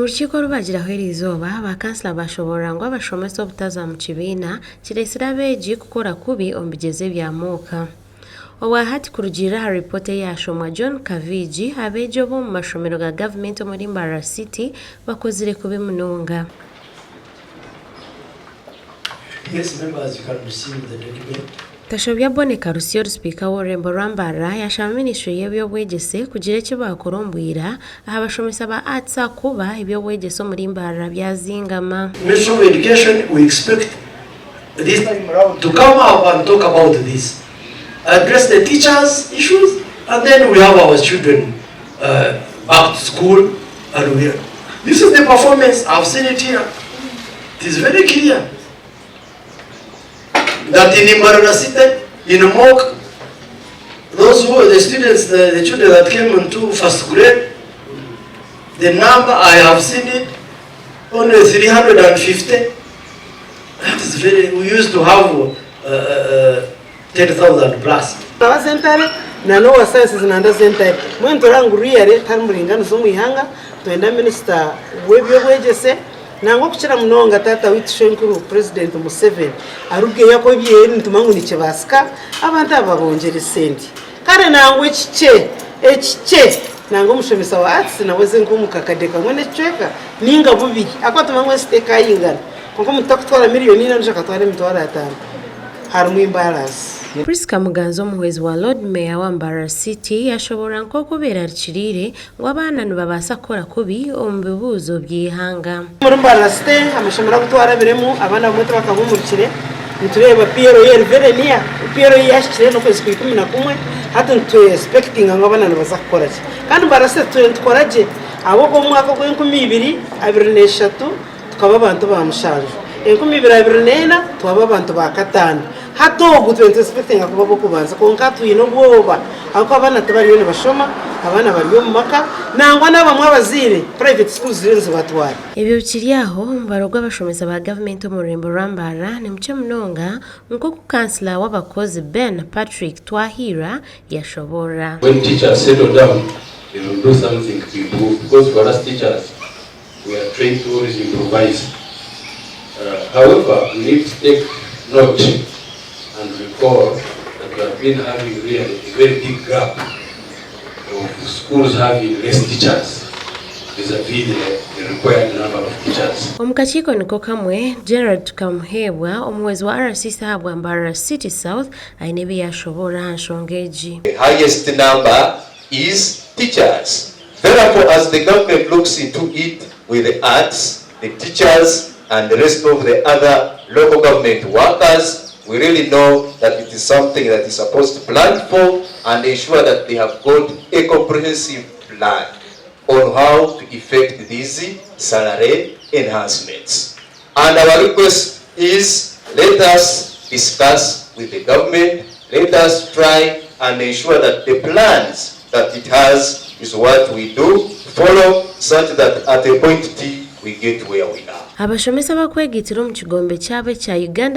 rukiiko oru baagiraho eriizooba, ba kansila baashoboorora ngu abashomesa obutaza mu kibiina kireetsire abeegi kukora kubi omu bigyezo ebya muuka. Obwa hati kurugiirira aha ripoota eyaashomwa John Kaviigi, abeegi ob'omu mashomero ga gavumenti omuri Mbarara City bakozire kubi munonga. Yes, members, you can receive the document. Tashobya Bonny Karusya ori sipiika w'orurembo rwa Mbarara yaashaba minisiture y'eby'obwegyese kugira eki baakora omu bwira aha bashomesa ba Arts ahakuba eby'obwegyese omuri Mbarara byazingama. Ministry of Education, we expect this time round to come up and talk about this, address the teachers issues and then we have our children uh, back to school and we this is the performance I've seen it here. It is very clear that in Mbarara City, in Mok, those who are the students, the children that came into first grade, the number I have seen it, only 350. That is very, we used to have 10,000 plus. Nabaza entare na n'owa sciences nandaza entare. Mbwenu nitureba ngu really tiharimu buringaniza omu ihanga, nitwenda minisita w'eby'obwegyese nangwa okukira munonga taata waitu Shwenkuru Purezidenti Museveni arugeyo ahakuba ebi nitumanya ngu nikibaasika abantu aba babongyere esente. Kare nangwa ekikye ekikye nangwa omushomesa wa Arts nawe aze nk'omu kakade kamwe n'ekicweka ninga bubiri ahakuba nitumanya ngu ensi tekaayingana. Kwonka omuntu takutwara miriyoni ina ondiijo akatwara emitwaro ataano. Harimu imbalance. Prisca Muganza omuhwezi wa Lord Mayor wa Mbarara City yashoboorora nk'oku berarikiriire ngu abaana nibabaasa kukora kubi omu bibuuzo by'eihanga. Omuri Mbarara City amashomero agu twarabiremu abaana abamwe tibakahumurikire. Nitureeba PLE eri very near, PLE yahikire n'okwezi kwa 11 hati nitu expectinga ngu abaana nibaza kukora gye. Kandi Mbarara City turiyo nitukora gye ahabw'okuba omwaka ogw'enkumiibiri abiri n'eshatu tukaba abantu ba mushanju, 2024 twaba abantu ba kataano. Hati ogu turiyo nitu expectinga kuba ab'okubanza kwonka twine obwoba ahabw'okuba abaana tibariyo nibashoma, abaana bari omu maka nangwa n'abamwe abazaire private schools ziriyo nizibatwara. Ebyo bikiri aho, omubaro gw'abashomesa ba gavumenti omu rurembo rwa Mbarara ni mukye munonga nk'oku kansila w'abakozi Ben Patrick Twahirwa yashoboorora. When teachers settle down, they will do something to improve because for us teachers, we are trained to always improvise. However, we need to take note and recall that we have been having really a very big gap of schools having less teachers vis-a-vis the required number of teachers. Omu kakiiko niko kamwe, Gerald Tukamuheebwa omuhwezi wa RCC ahabwa Mbarara City South aine ebi yashoboorora aha nshonga egi. The highest number is teachers. Therefore, as the government looks into it with the arts, the teachers, and the rest of the other local government workers, we really know that it is something that is supposed to plan for and ensure that they have got a comprehensive plan on how to effect these salary enhancements. And our request is, let us discuss with the government, let us try and ensure that the plans that it has is what we do follow such that at a point T we get where we are. Abashomesa abakwegaitira omu kigombe kyabo ekya Uganda.